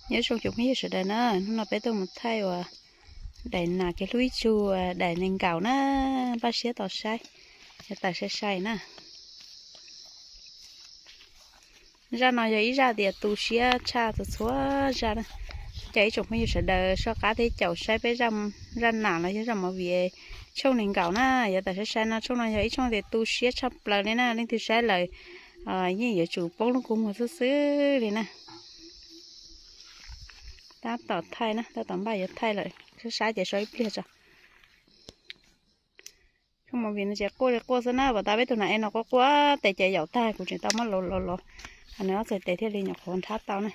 Nyob zoo cov phooj ywg sawv daws na, hnub no peb tuaj mus thaij uas daim nas kev hlub ib tsug, daim nees nkaum na, npaj siab tos saib, yuav tawm sai sai na. Zaj no yog ib zaj tias tu siab tshaj txhua txhua zaj na. Ces ib tsoom phooj ywg sawv daws soj qab thiab caum saib peb zaj nas los yog zaj movie tshooj nees nkaum na, yuav tawm sai sai no. Tshooj no yog ib tshooj tias tu siab tshaj plaws li na, leej twg saib lawm yeej yuav tsum poob lub kua muag xwb xwb li na. Tab tom thaij na, tab tom npaj yuav thaij lawm, sab sab ces so ib pliag tso. Tshooj movie no ces quaj li quaj xwb na, pom tas peb tus nas ev no quaj quaj tes ces yaum tag, kuv tseem tau muab los los los, nws ob txhais tes thiaj li nyuam qhuav nrhab tau na.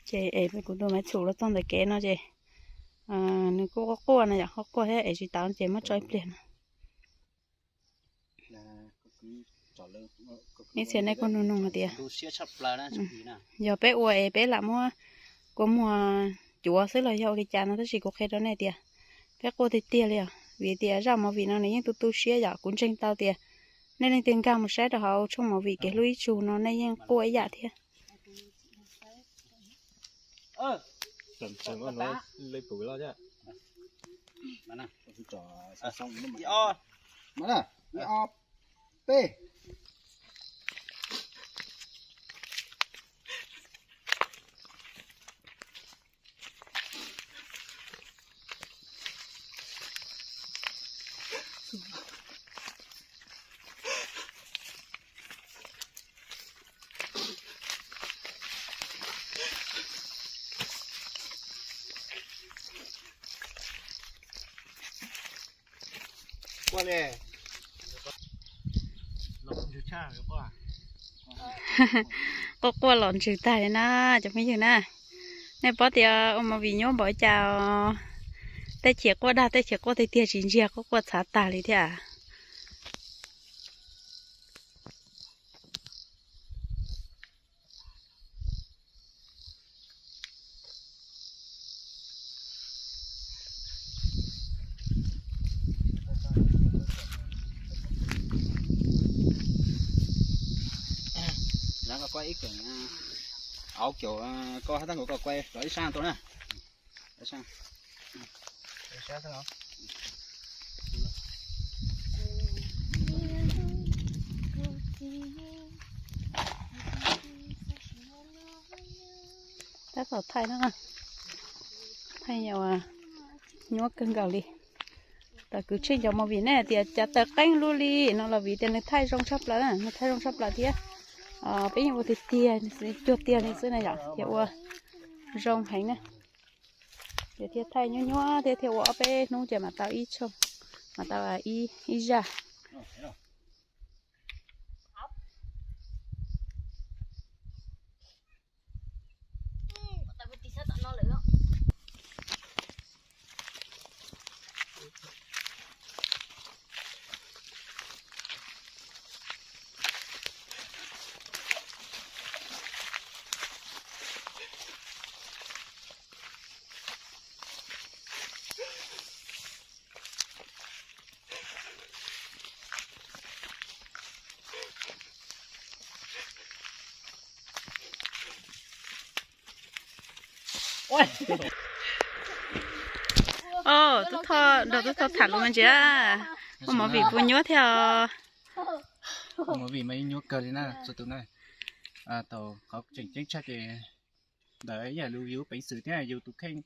Ces es kuv tus maiv txhum los txog ntawm kev no ces nws kuj quaj quaj no yom, quaj quaj thiab es tsis tau ces muab tso ib pliag no. Ib txhia nej kuj nug nug hais tias yog peb ua es peb lam muab kua muag cuav xwb los yog ua li cas no, tab sis kuv qhia rau nej tias peb quaj tiag tiag li os, vim tias zaj movie no nws yeej tu tu siab yom. Kuv ntseeg tau tias nej leej twg nkag mus saib rau hauv tshooj movie kev hlub ib tsug no nej yeej quaj ib yam thiab. Quaj quaj los ntsws tag li na cov phooj ywg na. Nej paub tias ua movie nyuaj npaum cas, tej chim quaj dag, tej chim quaj tiag tiag tsis ntsiag, quaj quaj txhav tag li thiab. Lawv koj kuaj ib keem, au caum koj hab tab nkaus koj kuaj los ib sab tau na. Tab tom thaij na, thaij nyuaj kawg nkaus li. Tam kwv tsheej cov movie ne tias cas tawm qeeb luaj li no los vim tias nws thaij zoo tshaj plaws, nws thaij zoo tshaj plaws thiab. Peb yeej ua tiag tiag, cuag tiag li xwb na yom, ces ua zoo heev na. Ces thiaj thaij nyuaj nyuaj thiab, thiaj ua ob peb hnub ces mam tau ib tshooj, mam tau ib zaj. Tub Thoj nrog Tub Thoj tham lus me ntsis, ua movie puas nyuaj thiab os? Ua movie mas yeej nyuaj kawg li na txhua tus na. Thaum qhov tseem ceeb tshaj ces ntawm ib yam li yus peev xwm thiab yus tus kheej,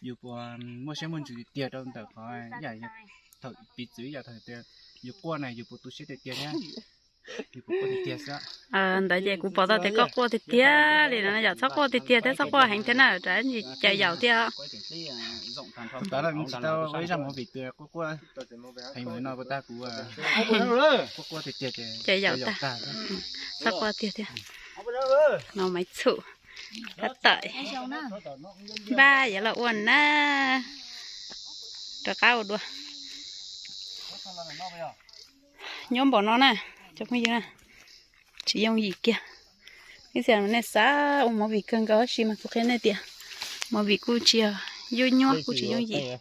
yus puas muaj siab muaj ntsws tiag rau ntawm qhov ib yam thaum piv txwv ib yam thaum tias yus quaj na yus puas tu siab tiag tiag thiab, yus puas quaj tiag tiag xwb. Ntawd ces kuv pom tau tias koj quaj tiag tiag li no yom, txhob quaj tiag tiag thiab, txhob quaj heev thiab na, rov caws yaum thiab. Thaum ntawd tsis tau ua ib zaj movie twg quaj quaj heev li no, puas tag kuv quaj quaj tiag tiag ces caws yaum tag, txhob quaj tiag thiab. No Maiv Txhum tab tom npaj yuav los ua na, rov qab ua dua. Nyuaj npaum no na, cov phooj ywg na, tsis yooj yim kiag. Ib txhia nej xav ua movie kawg nkaus tab sis mas kuv qhia nej tias movie kuj tsis yog nyuaj, kuj tsis yooj yim.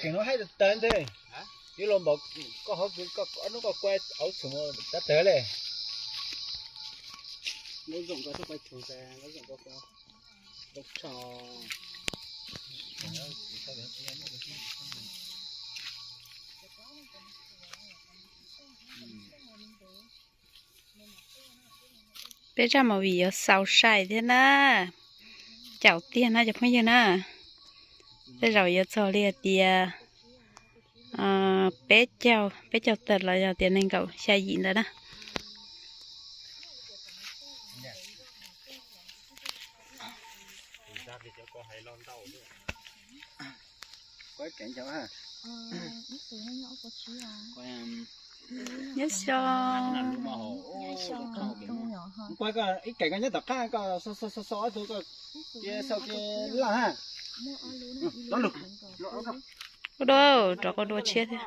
Kev no haib tas tas ntag. Yuav los npaum koj hov, ob hnub koj kua auv txhum tas tawg le. Peb zaj movie yuav xaus sai thiab na. Caum tiag na cov phooj ywg na. Tej zaum yuav txog li hais tias peb caug, peb caug tawm los yog tias nees nkaum xya yim ntawd na. Nyob xyoo. Ib kev koj nyob tom qab koj xo xo xo ib tug koj cia sau kiag laj ha. Ua dua, rov ua dua tshiab thiab.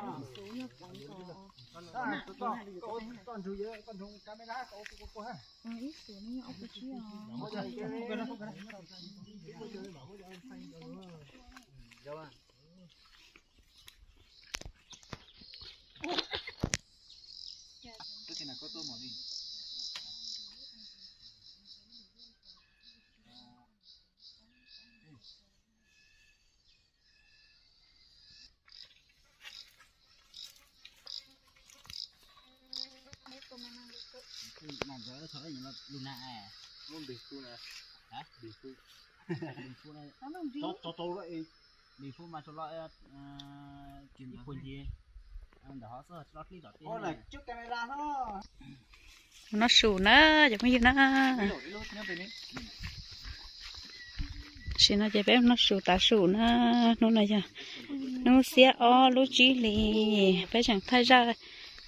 Noj su na cov phooj ywg na. Tam sim no ces peb noj su tav su na. Hnub no yog hnub xiab ob lub tsib hlis, peb tseem thaij zaj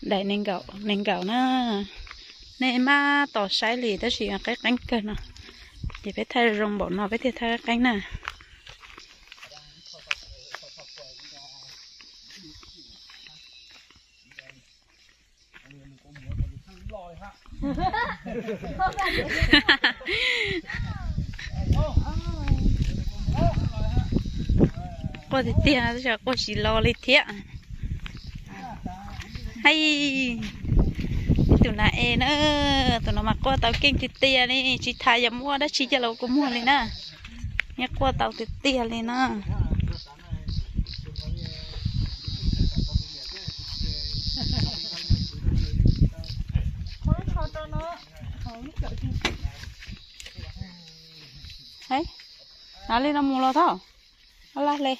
daim nees nkaum, nees nkaum na. Nej maj tos saib li tab sis qeeb qeeb kawg no, ces peb thaij zoo npaum no peb thiaj thaij qeeb qeeb na. Quaj tiag tiag, quaj tsis lo li thiab. Hais, ib tug nas es na, tus no mas quaj tau keej tiag tiag li, tsis tas yog muaj dab tsi coj los ua kua muag li na, yeej quaj tau tiag tiag li na. Hais li no mus los tau, laj hle.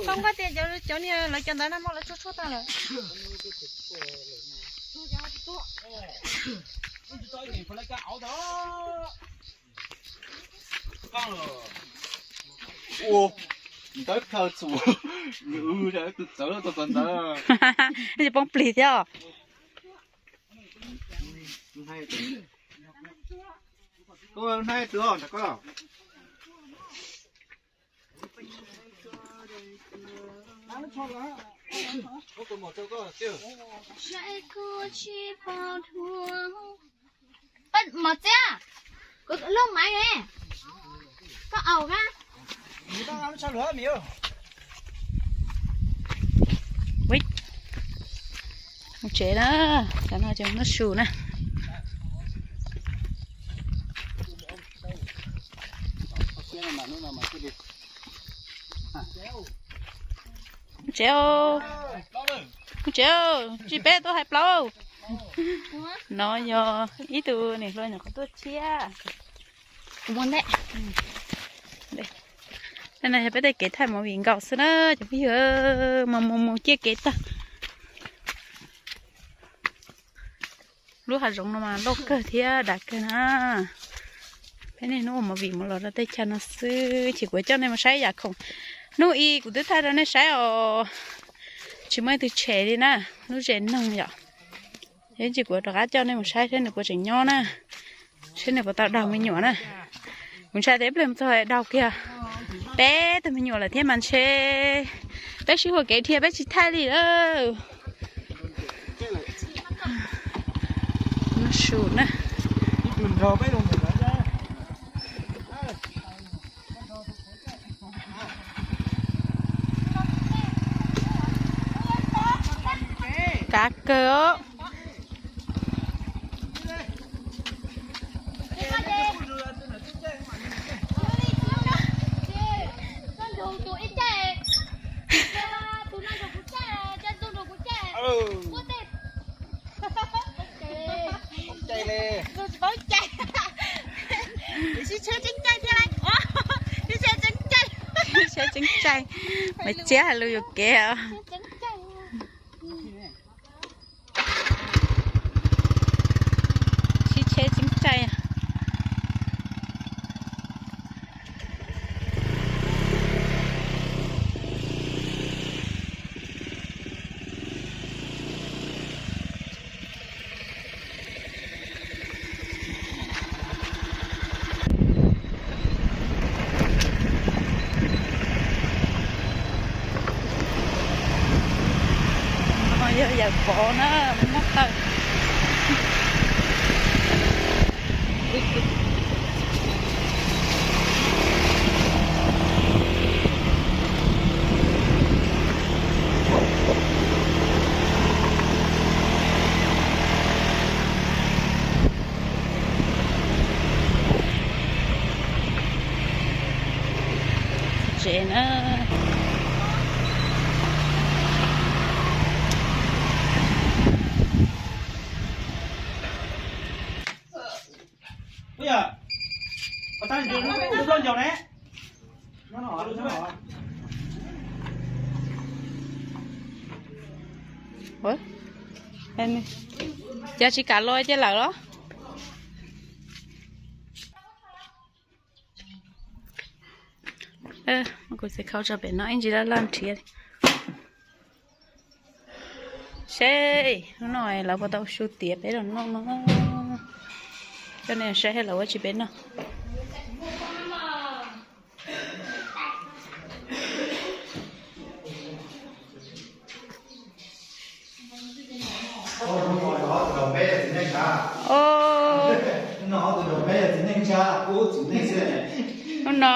Koj npaj tias cov niag lawv cov ntawd na muab lawv tshuaj tshuaj tag lawm. Ua ntawd khaws txuas, tus txawv tau txawv ntawd. Poob plig thiab. Koj hnaib tus os, koj. Mos txiab, kuv lub maiv ne, koj aus na. Mus tsev na, cov no cov noj su na. Mus tsev, mus tsev, tsis peb tuaj hais plaub. No yog ib tug niam hluas nyuam qhuav tuaj tshiab. Kuv muab ntej. Tej no yog peb tej kev thaij movie nkaus xwb na cov phooj ywg, mus mus mus ciaj kev tag. Lub hav zoov no mas loj kawg thiab dav kawg na. Peb niaj hnub ua movie mus los rau tej chaw no xwb, ces kuv coj nej mus saib yam khoom. Hnub i kuv twb thaij rau nej saib os, tsis muaj ib tug tshem li na, lub zes noog yom. Ib ntsis kuv rov qab coj nej mus saib seb nws puas tseem nyob na, seb nws puas tau daug me nyuam na. Kuv ntshai tias ib pliag mus txog daug kiag peb tug me nyuam lawm thiab mas ntshe peb sib hua kev dhia peb tsis thaij li lawm. Su na. Kav kawg os. Sib tsheb tseeb tsaig, Maiv Txiab hais lus yuam kev os. Sib tsheb tseeb tsaig. No yog yawm pov na, muab tawm. Tsev na. Ua, cas tsis kam los cia lawm los? Kuv txiv khau tso pem no ib ntsis laj laj nrhiav. Seb hnub no lawv puas tau su tiav peb los noj no. Coj nej saib lawv ua tsi peb noj. Hnub no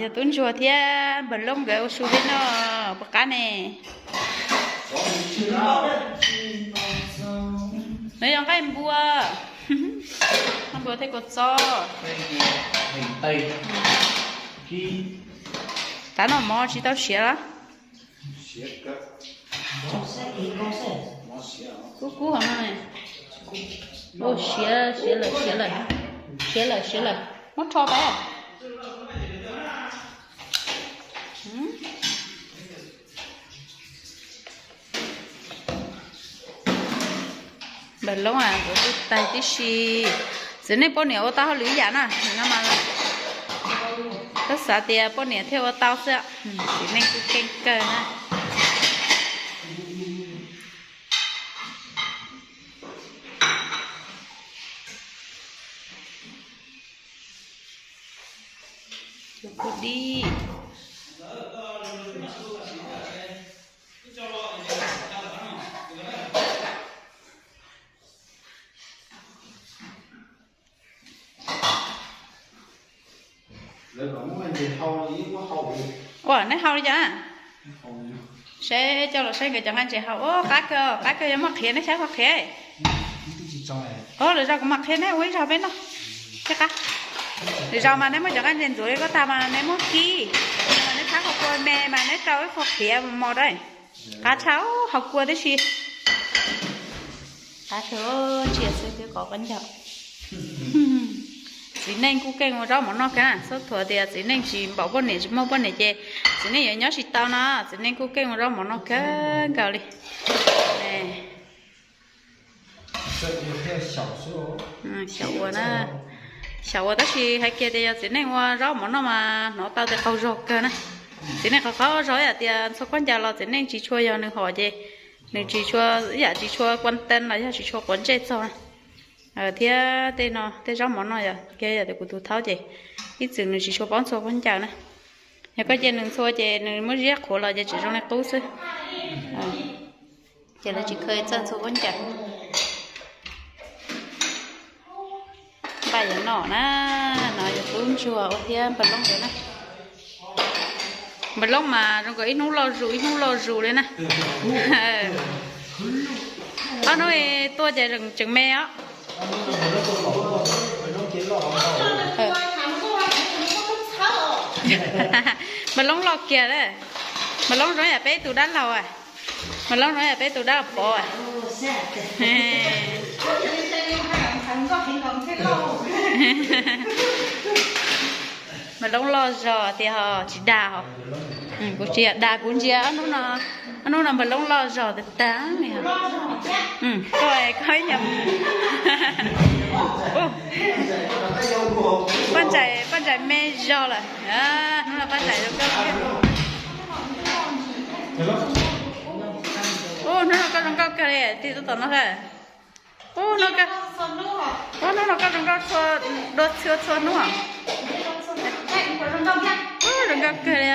yog tub ntsuag thiab npawg Loob nkawd ua su peb noj puas qab ne? No yog nqaij npua, nqaij npua thiab kua txob. Tav no mov tsis tau siav los? Kub kub hov no. Siav, siav lawm, siav lawm, siav lawm, siav lawm. Muab rho pab. Npawg Loob, kuv twb tag tib si. Txiv neej poj niam ua tau hauj lwm ib yam na, no mas. Twb xav tias poj niam thiaj ua tau xwb. Txiv neej kuj keej kawg na. Ua, neb hau li cas? Seb coj los saib nkawd cov nqaij ntses hau. Ua, qab kawg, qab kawg, yog muaj qhiav neb saib qhov qhiav. Ua, lwm zaus kuv mam qhia neb ua ib zaug peb noj thiab qab. Lwm zaus mas neb muab cov nqaij ntses ntxuav li ko tag mas neb muab kib, neb thab qhov kua me mas neb rau ib qho qhiav mos mos rau. Qab tshaj, hau kua tib si. Qab kawg, ntsia xwb twb qov qab ncaug. Txiv neej kuj keej ua zaub mov noj kawg na, txhob thuam tias txiv neej tsis npaum poj niam, tsis muaj poj niam ces txiv neej yuav nyob tsis tau no, txiv neej kuj keej ua zaub mov noj kawg nkaus li. Xyaum ua na, xyaum ua tab sis hais kiag tias yog txiv neej ua zaub mov noj mas hnov tau tias qaug zog kawg na. Txiv neej qhov qaug zog ib yam tias ntxhua khaub ncaws los txiv neej tsis tshua yog nws hom ces Nws tsis tshua, ib yam tsis tshua kuan teeb los yog tsis tshua quav ntsej txog na. Thiab tej no tej zaub mov no yog kiag yog tias kuv tus thaub ces ib txwm nws tsis tshua paub ntxhua khaub ncaws na. Yog koj cia nws ntxhua ces nws muab ziab qhuav los ces tseem zoo li qub xwb. Ces lawv tsis kheev txawj ntxhua khaub ncaws. Npaj yog no na, no yog tub ntsuag ua thiab npawg Loob ntawd na. Npawg Loob mas zoo nkaus ib hnub loj zus ib hnub loj zus li na. Ob hnub tuaj ces tseem me os. Npawg Loob loj kiag, npawg Loob zoo yam peb tus dab laug, npawg Loob zoo yam peb tus dab pov. Npawg Loob loj zog tiag ho tsis dag ho. Kuv tsis dag, kuv ntsia ob hnub no npawg Loob loj zog tag tag li. Koj, koj ib nyuag, Paj Ntsais, Paj Ntsais me zog lawm. Hnub no Paj Ntsais zoo nkauj. Hnub no koj zoo nkauj kawg li, tig tuaj tom no. Hnub no koj, hnub no koj zoo nkauj txhua, dua txhua txhua hnub. Zoo nkauj kawg li.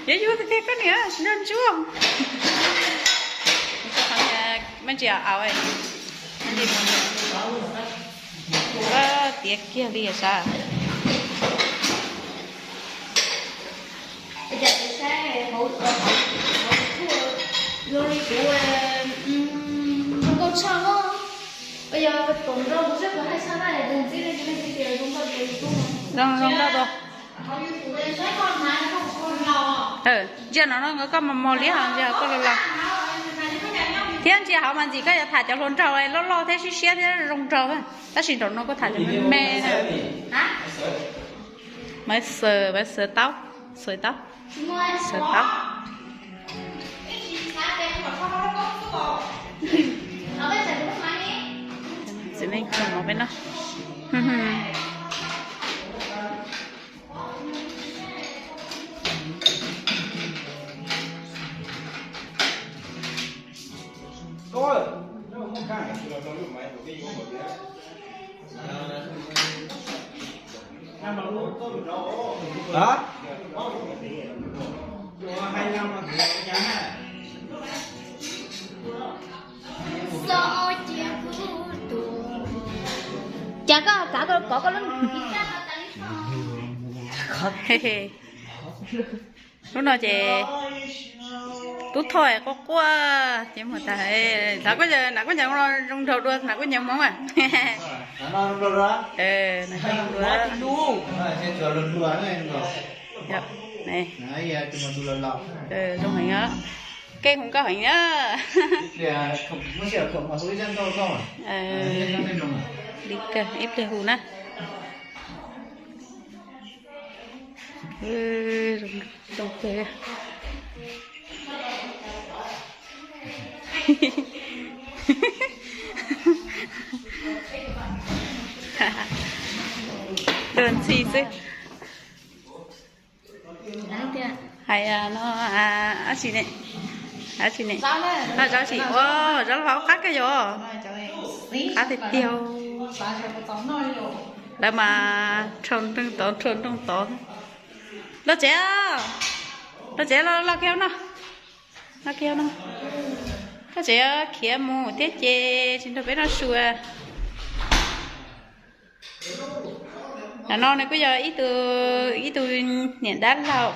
Yuav yug kawg koj niam, ntsuag ntsuag. Me ntsis au, tiav kiag li sav. Zoo, zoo nkauj dua. Ntsia no no koj mos mos li ho ntsia koj los los. Thiab ntsia hauv mas ntxim koj yuav tham cov hluas nraug loj loj thiab siab siab thiab zoo nraug. Tab sis nraum no koj tham cov me me. Maiv xaws, maiv xaws taub, xaws taub, xaws taub. Txiv neej tso mov peb noj. Cas koj kav kov koj lub. Hnub no ces tub thoj quaj quaj ces mus tas, hnav koj ncaws no zoo nraug dua hnav koj ncaws Hmoob. Zoo heev, keej hu nkauj heev na. Li kawg ib pliag hu na. Zoo kawg. Luag ntxhi xwb. Hais no, dab tsi ne? Dab tsi ne? Zaub tsi? Ua, zaub hlau qab kawg yom. Qab tiag tiag. Lawv mas rhau nroog tod rhau nroog tod. Los tsev, los tsev, los kiag no. Los kiag no. Koj tsev khiav mus thiab ces tsis nrog peb noj su. Nim no nws kuj yog ib tug, ib tug niam dab laug,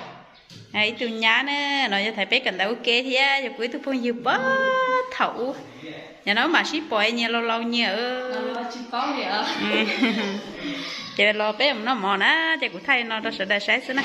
ib tug nyab na, no yog thaiv peb kawm ntawv ua ke thiab yog kuv ib tug phooj ywg puag thaum ub. Nim no wb mam sib pom nyias laus laus nyias. Ces los peb mus noj mov na, ces kuv thaij no rau sawv daws saib xwb na.